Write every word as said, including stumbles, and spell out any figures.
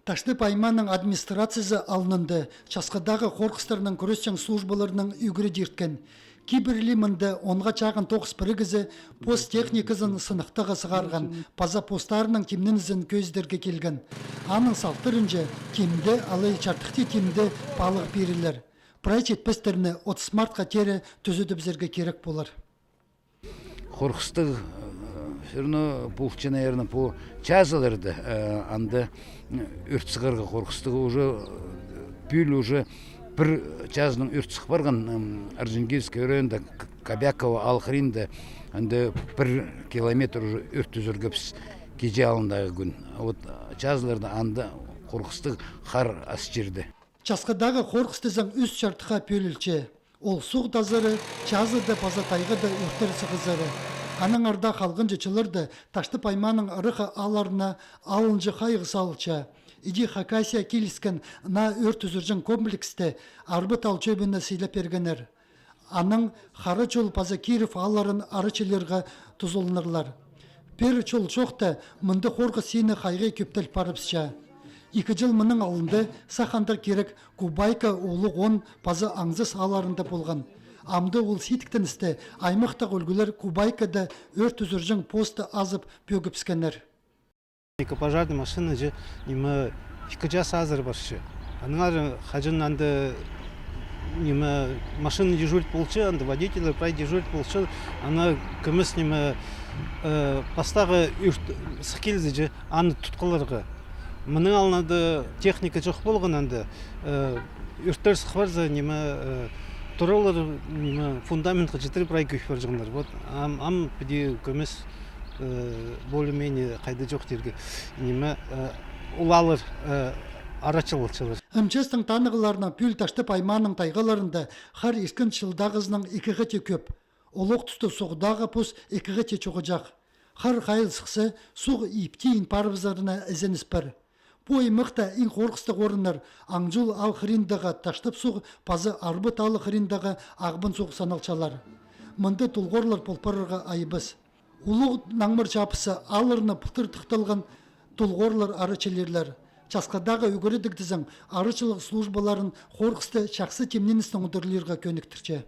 Таштып аймааның администрациязы алнында Часхыдағы хорғыстарнаң кӱресчең службаларнаң ӱгредирткен. Кибірлі мында онға чағын тоғыс пірігізі пос техниказын сыныхтаға сығарған, паза постарының тимненізін кӧзідерге килген. Аның салтарынҷа тимде, алай чардыхти тимде паалығ пирерлер. Прай читпестерні отыс мартха теере тӱзедібізерге кирек полар. Хорғыстығ, э, всё равно полча, наверное, по чазыларда, э, анда, э, ӧрт сығарға хорғыстығ уже, э, пӱӱл уже пір чазынаң ӧрт сых парған, м, Орджоникидзевский районда, К-, Кобяково аал хыринда, анда пір километр уже ӧрт ӱзергебіс кичее алнындағы кӱн. А вот, э, чазыларда анда хорғыстығ хар ас чирде. Часхыдағы хорғыс тізең ӱс чардыхха пӧлілче. Ол суғ тазары, чазыда паза тайғада ӧрттер сығызары. Аннаңар даа халғанҷы чылларда Таштып аймааның ыраххы аалларына алынҷа хайығ салылча. Іди Хакасия киліскен наа ӧрт ӱзірҷең комплексте Арбат аал чӧбіне сыйлап пиргеннер. Анаң Хара Чол паза Киров аалларын арачылирға тузаланарлар. Пеер чол чоохта мында хорғыс сині хайығ кӧптел парыбысча. Ікі чыл мының алнында сах андағ кирек Кубайка, Улуғ Он паза Аңзас аалларында полған. Амды ол сидіктеністе аймахтағы ӱлгӱлер Кубайкада ӧрт ӱзірҷең посты азып пӧгібіскеннер. Пожарный машина же, ниме, ікі час азыра парча. Аннаңар хаҷан анда, ниме, машина дежурить полча, анда водитель прай дежурить полча, ана кӧмес, ниме, э, пастағы ӧрт сых килзе же, аны тут халарға. Мының алнында техника чох полған анда, э, ӧрттер сых парза, ниме, э, туралар, ниме, фундаментха читіре прай кӧй парҷаңнар. Вот, ам, ам піди кӧмес, э, более-менее хайда чох тирге, ниме, э, улаалар, э, арачылалчалар. МЧС-тің танығларынаң пӱӱл Таштып аймааның тайғаларында хар ирткен чылдағызынаң ікі хати кӧп. Олох туста суғдағы пос ікі хати чоғаҷах. Хар хайыл сыхса, суғ иптиин парыбызарына ізеніс пар. Пу аймахта иң хорғыстығ орыннар Аңҷул аал хыриндағы Таштып суғ паза Арбат аал хыриндағы Ағбан суғ саналчалар. Мында толғорлар пол парарға айабас. Улуғ Наңмыр чапысы аалларына пылтыр тыхталған толғорлар арачылирлар. Часхыдағы ӱгредіг тізең арачылығ службаларын хорғысты чахсы тимненістең удурлирға кӧніктірче.